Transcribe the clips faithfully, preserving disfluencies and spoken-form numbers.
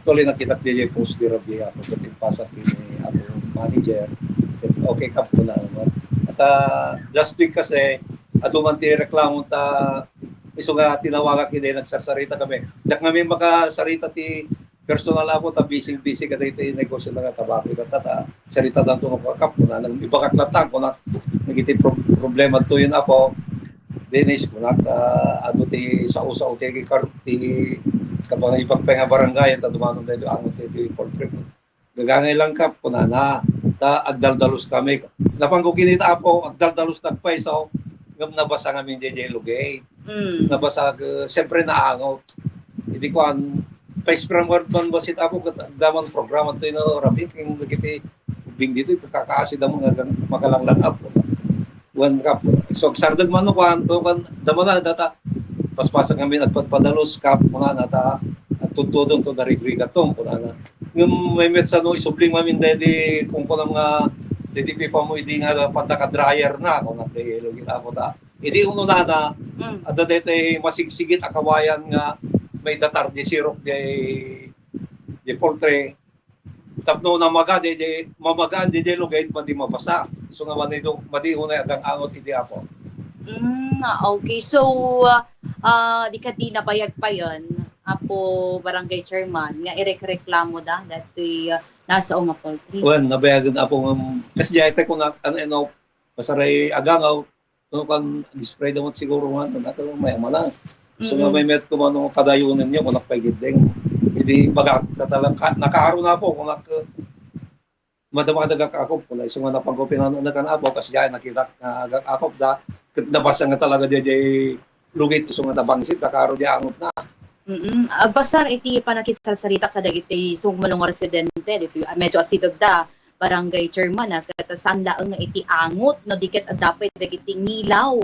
Actually, nakitak diay post ni Rabia, ket impasat ni Apo Manager. Ket okay, Kap, kuna naman. At, ah, last week kasi, adu man ti reklamo ta, isu nga tinawagak idi nagsarsarita kami. Diak ngamin makasarita ti personal, Apo, ta busy-busy kadagiti negosyo nga tabako. Ket ta, sarita danto nga, Kap, kuna nang ibagak latta, kuna nagiti pro-, problema toyen, Apo. Dennis, kunak, ah, adu ti sao-sao ti kar-, ti kabangibag pay nga barangay, ta dumanon daytoy angot ti, ti culprit. Gagangay lang, Kap, kunana, ta agdaldalos kami. Napan ko kinita, Apo, agdaldalos nagpay, so, ngem nabasa ngamin diay lugay. Mm. Nabasa, ag-, siyempre, naangot. Idi kuan, pa-spring ward man basit, Apo, ket agdamag programa toy no, Rafi, ken dagiti ubing ditoy, kakaasidda mo nga gan-, makalanglang, Apo. Wen, Kap, so, agsardeng man no kuan, to kan, damana, data, paspasak ngamin agpadpadalos, Kap, kunana ta, agtudtudon to, narigrigat to, kunana. Ngem, may met sa no, isubling mamin daydi, kung kunam nga, daydi pipa mo, idi nga, pandaka dryer na, kunana, daydi, lugit, Apo, ta. Idi ununana, Mm. Adda daytoy masigsigit a kawayan nga maidatar di sirok di, di poultry. Tapno namaga di, di, mamagaan di, di lugay, madi mabasa. Isu nga madi, madi unay agang-angot idi, Apo. Mm, ah, okay. So, ah, ah, di kadi nabayag payen, Apo Barangay Chairman, nga irekreklamo da, datoy, ah, nasao nga poultry? Wen, nabayagen, Apo, nga, kasi di ay tayo kung na-, ano, ano, pasaray agangaw, no, kan display daw siguro nga, ano, nato, may amana. So, nga Mm-mm. May met kumano padayonen niyo, kunak pay giddeng. Hindi baga, natalang ka-, nakaro na po, kunak, madama ka daga ako, kuna isu nga napangko pinano na kan apo, kas diay nakita nga agak ako, da, ket nabasa nga talaga diay, diay lugit, isu nga nabangsit, nakaro di angot na. Mm-mm. Agbasar iti pannakisarsaritaka dagiti sumulong nga residente, ditoy, ah, medyo asideg da, barangay chairman, ah, ket saan laeng nga iti angot no di ket adda pay dagiti ngilaw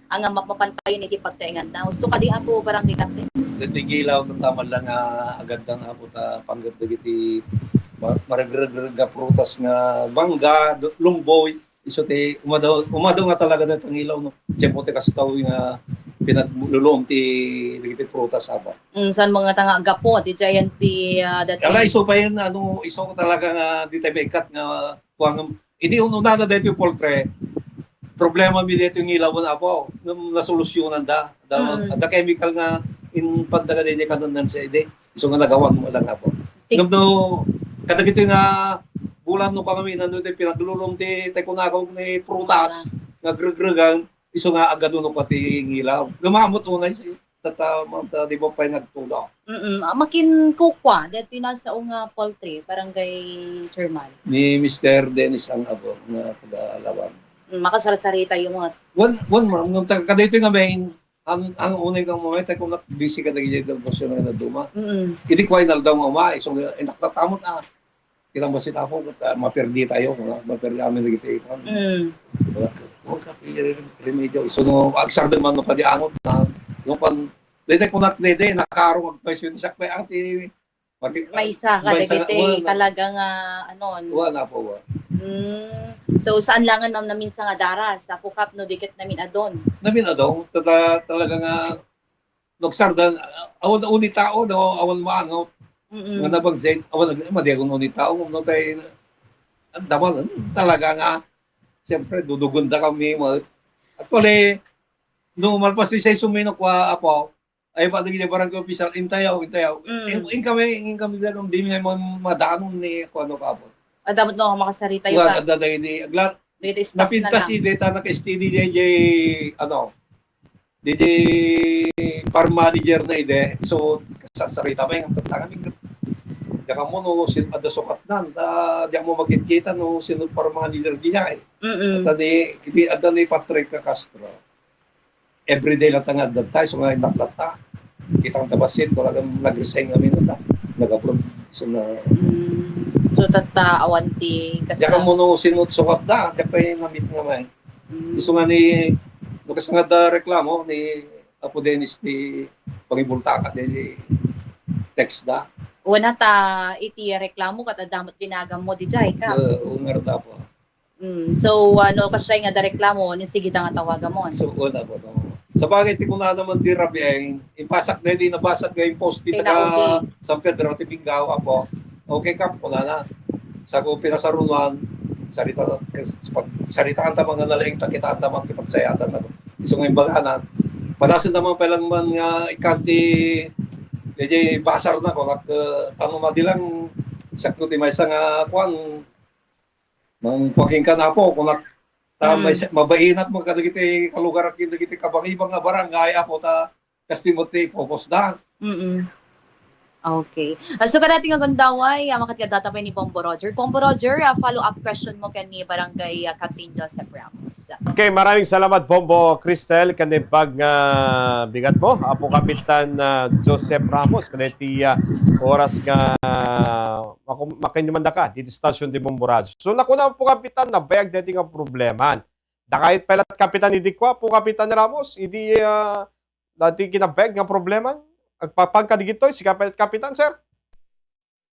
a nga mapmapan payen iti pagtaenganna. Usto kadi, Apo Barangay Captain? Dagiti ngilaw, tattaman lang nga agaddan, Apo, ta panggep dagiti ma-, maregregreg nga prutas nga mangga, do-, lungboy, isu ti umadaw, umadaw nga talaga dagiti ngilaw, no? Tiempo ti kastaw nga pinaglulom ti dagiti prutas, Apo. Mm, saan mo nga ta nga gapu, ti giant, ti, ah, dati. Ala, isu pay, ano, isu talaga nga di tayo maikat nga kuwang, idi ununana daytoy poultry, problema mi daytoy ngilawen, Apo, ngem nasolusyonan da. Da, Mm. Adda chemical nga in-, pagdaga daytoy kanundan sa idi. Isu nga nagawan mo lang, Apo. Tik- Ngem no, kadagitoy nga bulan no kami, nano, ti pinaglulom ti, ti kunakog ni prutas, nga gregregan, isu nga agadu no pati ngilaw. Gamamot unay si Tata, ma'am, ta di ba pay nagtulak? Mm-mm. Ah, makinkukwa, daytoy nasao nga poultry, barangay chairman. Ni Mister Dennis ang abo nga taga Alawag. Mm, makasarsarita tayo mo. Wan, wan, ma'am, nung taga, kadaytoy nga main, ang, ang unay nga umay, tayo kung nag-, busy ka na ganyan, yung posyon na duma. Mm-mm. Hindi ko ay naldaw nga umay, so, inaktatamot, ah. Kitang basit ako, ah, maperdi tayo, ah, maperdi amin dagiti, kuwan. Mm. Wala ka, wala ka, remedyo. So, no, agsardeng man no padi angot na, no, pan, dede, kunak, dede, nakarong agpresyo ni siak, kaya ati, magi-, Maysa ka maysa dagiti nga, wala. Talaga nga, ano, no? Wala po, wala. Mm. So, saan langan ang naminsa nga daras? Ako, Kap, no, dikit namin adon. Namin adon, tata-, talaga nga, nagsardan, awan uni tao, no? Awan maangaw. Mm-mm. Nga nabangsit, awan, madi akong uni tao, no? Kay, ang damal, talaga nga, siyempre, dudugon da kami, ma-, actually, no, malpas di sa suminok, wa, apo, ay, pa, dagiti barangay official, intayaw, intayaw. Mm. In, in kami, in kami, di kami, di mi madanon ni, kung ano ka po. Adamot no, makasarita yung Wa, ka. Adda dagiti, agla-, Dagiti staff na napintas lang. Ide, ta naka-S T D J J, ano, didi farm manager na ide, so, sarsarita may ang tantangan, diak ammo no sin-, adda sukatnan, ta diak ammo makitkita no sino farm manager di niya, eh. Mm-mm. Adda ni, di, adda ni Patrick Castro. Everyday lang ta nga adda tayo, so nga inaklat ta. Kitang tabasit, wala nang nag-resign kami na ta. Nag-abroad. So na Mm. So, tatta, awan ti kas- Diak ammo no sino sukat da, diak pay namit nga may. Mm. Isu nga ni, bakas nga da reklamo ni Apo Dennis ti pangibultaka ti text da. Una ta iti reklamo ket adda met dinagam mo dijay ka. Eh, owner da po. Mm. So, ano, kasay nga da reklamo, ni sige da nga tawagam mo. So, una po, no. Sabagay, ti kunana man ti rabii, impasak na di nabasag nga impost ti taga San Pedro, ti Binggao, apo. Okay, Kap, kunana. Sa ko pinasarunan, sarita, pag, saritaanta man nga nalaing, ta kitaanta man ti pagsayatan na. Isu nga imbaganan. Padasen naman pay lang man nga ikan ti, di basar na, kunak, eh, ano, madi lang, sakto ti maysa nga, kuan, nang paking ka na po, kunak, ta, Mm. Maysa, mabainat mo kadagiti kalugar ken dagiti kabangibang nga barangay, apo, ta, kas ti mo ti focus da. Mm-mm. Okay. Ah, so, kadati nga gundaway, ah, makati addata pay ni Bombo Roger. Bombo Roger, ah, follow-up question mo ken ni Barangay, ah, Captain Joseph Ramos. Okay, maraming salamat, Bombo Cristel, ken naimbag nga bigat mo, Apo Kapitan, ah, Joseph Ramos, ken iti, ah, oras nga, ah, makum-, makinyuman da ka, dito stasyon di Bombo Radyo. So, nakuna, Apo Kapitan, nabayag dati nga problema. Dakayat pay la't Kapitan idi kua, Apo Kapitan Ramos, idi, ah, dati kinabayag nga problema. Agpapan ka digitoy, si Kapitan, Kapitan, sir?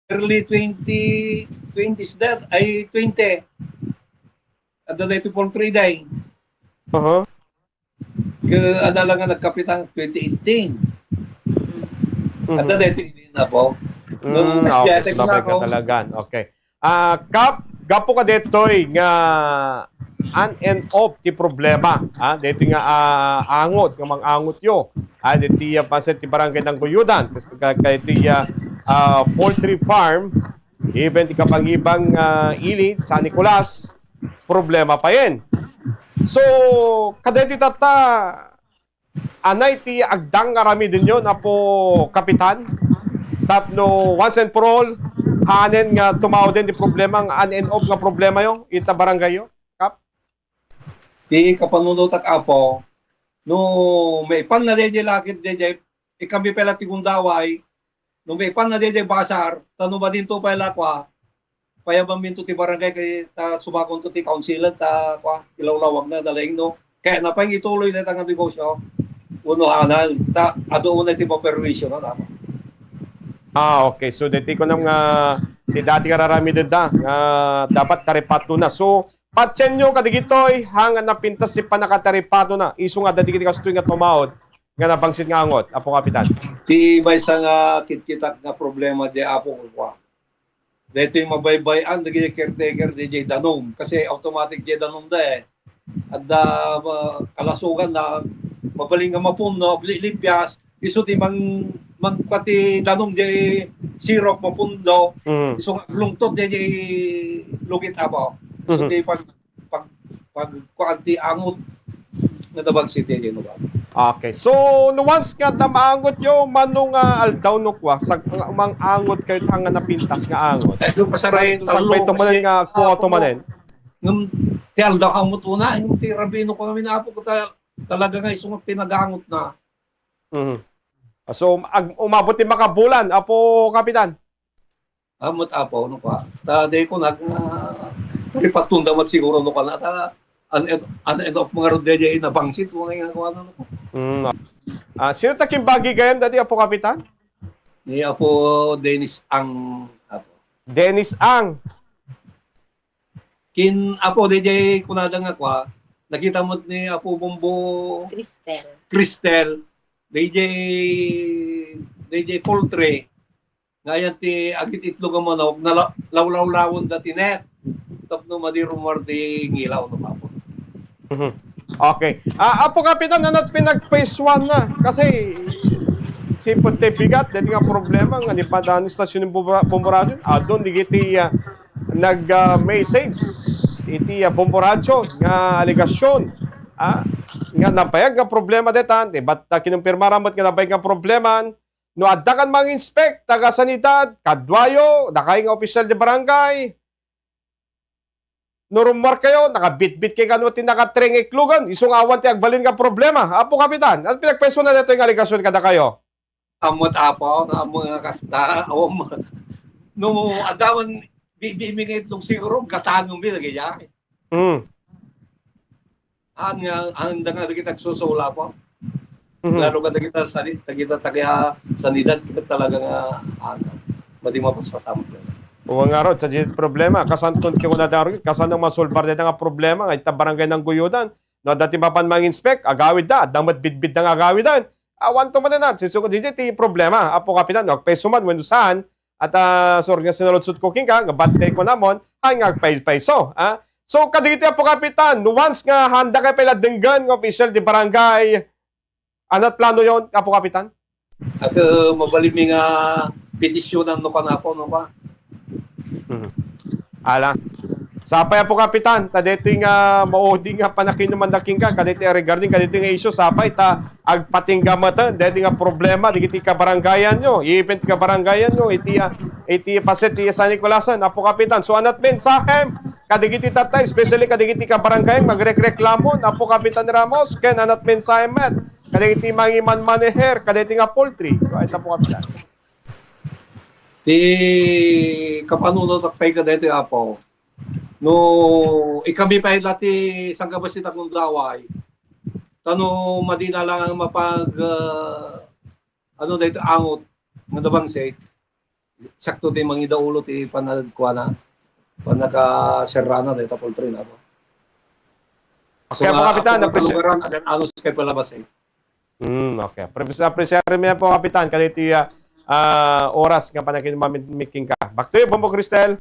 Early twenty twenties that, ay, twenty. Adda na iti poultry day. Aha. Ke, adda lang nga nagkapitan twenty eighteen. Mhm. Adda na iti na po. Mm, okay, so, nabay ka talagan. Okay. Ah, Kap, gapu ka detoy nga on and off ti problema, ha? Detoy nga, ah, angot, nga mang-angot yo. Ah, deti, ah, paset ti Barangay Nanggoyudan, kas-, ka-, ka-, iti, ah, ah, poultry farm, even ti kabangibang, ah, ili, San Nicolas, problema payen. So, kadeti tatta, anay ti agdang nga aramidenyo, Apo Kapitan? Tapno once and for all, haanen nga tumawden ti problema nga on and off nga problema yo, ita barangay yo, Kap? Ti kapanunotak, Apo, no maipan na daydiay lakit daydiay, ikami pay la ti gundaway, no maipan na daydiay basar, ta no madinto pay la kua, payabanminto ti barangay kay ta subakonto ti kaunsilan ta kua, ilawlawag na, dalaing no. Kaya na pay ituloy dayta nga negosyo, uno hanan, ta adu unay ti maperwisyo na, tama. Ah, okay. So, deti ko nam nga ti dati nga raramidenda nga dapat taripatona. So, patienyo kadigitoy, ha, nga napintas ti pannakataripatona. Isu nga dati kastoy nga tumawd nga nabangsit nga angot, Apo Kapitan. Ti maysa nga kitkitak nga problema di Apo ko, kua. Daytoy mabaybay-an dagiti caretaker daydiay danum. Kasi automatic diay danum da eh. Adda, ah, kalasogan na mabalin nga mapunno, li-, limpias, isu ti mang-, mangkua ti danum diay sirok mapunno, Mm. isu nga aglungtot diay, diay lugit, Apo. Isu Mhm. ti pag-, pag-, pagkuan ti angot nga nabangsit diay, no, ba? Okay. So, no once nga adda maangot yo, mano nga aldaw no kua, sag-, mang-angot kayo ta nga napintas nga angot? Eh, no, pasaray, Sag-, tallo, sagbay to manen eh, nga kuwato manen? Ngem ti aldaw, ammot una, ngem ti rabino ko ngamin, Apo, ko ta-, talaga nga isu nga pinagangot na. Mhm. So, ag-, umabot ti makabulan, Apo Kapitan? Ammot, Apo, no, kua. Ta, di ko nag-, ah, ripatonda met siguro, no, kana, ta, an-, an-, an-, of mga rodya, di, nabangsit, mga nga, kua, no. Mm. Ah, sino ta kimbagi gayam dati, Apo Kapitan? Ni Apo Dennis Ang, Apo. Dennis Ang. Kin Apo, daydiay kunada nga kua, nakita met ni Apo Bombo Cristel. Cristel, daydiay, daydiay poultry, nga ayan ti agit-itlog a manok, nala-, lawlawlawen da ti net. Tapno madi rummuar ti ngilaw, no, Apo. Mhm. Okay. Ah, Apo Kapitan, ano pinagpaisuan na? Kasi, sipud ti bigat, dati nga problema, nga ni padaan istasyon ng Bombo-, Bombo Radyo, adun, digiti, ah, nag, ah, message iti, ah, Bombo Radyo nga alegasyon, ah, nga nabayag nga problema detan, di ba, ta kinumpirmara met nga nabayag nga problema, no adda kan mang-inspect, taga sanidad, kaduayo, dakay nga opisyal de barangay, no rummuar kayo, nakabitbit kay kano ti nakatreng iklugan, isu nga awan ti agbalin nga problema. Apo Kapitan, ano pinagpaisuan na dito yung alegasyon kada kayo? Ammot, Apo, nga ammo nga kasta, awan ma-, no, adda man, bi-, bi-, mi nga itlog siguro, gatanon mi lagi ya. Mm. An nga, an da nga dagiti agsusula, Apo. Mhm. Lalo ka dagita sani-, dagita taga sanidad, kita talaga nga, ano, madi mapaspasamak. Wa ngarud, sa di problema, kasan kun ti kunada, kasan ang masolbar dita nga problema, nga ita barangay Nanggoyudan, No, adda ti mapan manginspek, agawidda, adda met bidbidda nga agawiden. Awan to manen, sisukod iti ti problema, Apo Kapitan, no, agpayso man wenno saan, at, ah, saan nga sinaludsodko kenka, nga batte kunamon, haan nga agpaypayso, ah. So, kadagiti Apo Kapitan, once nga haanda kayo pay la denggen nga opisyal ti barangay, anat plano yon, Apo Kapitan? At, uh, mabalinmi nga petisyonan no kanapo, no ba? Mhm. Ala. Sapay, Apo Kapitan, ta daytoy nga maudi nga panakinuman da kenka, kadaytoy regarding kadaytoy nga issue, sapay ta agpatingga met daytoy nga problema dagiti kabarangayan nyo, even ti kabarangayan nyo, iti, ah, iti paset ti San Nicolasan, Apo Kapitan. So, anat mensahem kadagiti tattao, especially kadagiti kabarangay nga agrekreklamo, Apo Kapitan Ramos, ken anat mensahem met kadagiti mangimanmaneher kadaytoy nga poultry. Ay, Apo Kapitan. Ti kapanunotak pay kadaytoy, Apo, no ikami pay la ti sangkabassit a gundaway, ta no madi na lang mapag, ah, ano daytoy angot nga nabangsit, sakto ti mangidaulo ti panagkuana, panakaserrana dayta poultry na, Apo. So, Kaya, Apo nga, Kapitan, Apo, appreciate kalugaran, adan anus kay palabas, eh. Hmm, okay. Appreciate, appreciate mi po, Kapitan, kadaytoy, ah, ah, oras nga panakinuman mi kenka. Back to you, Bombo Cristel.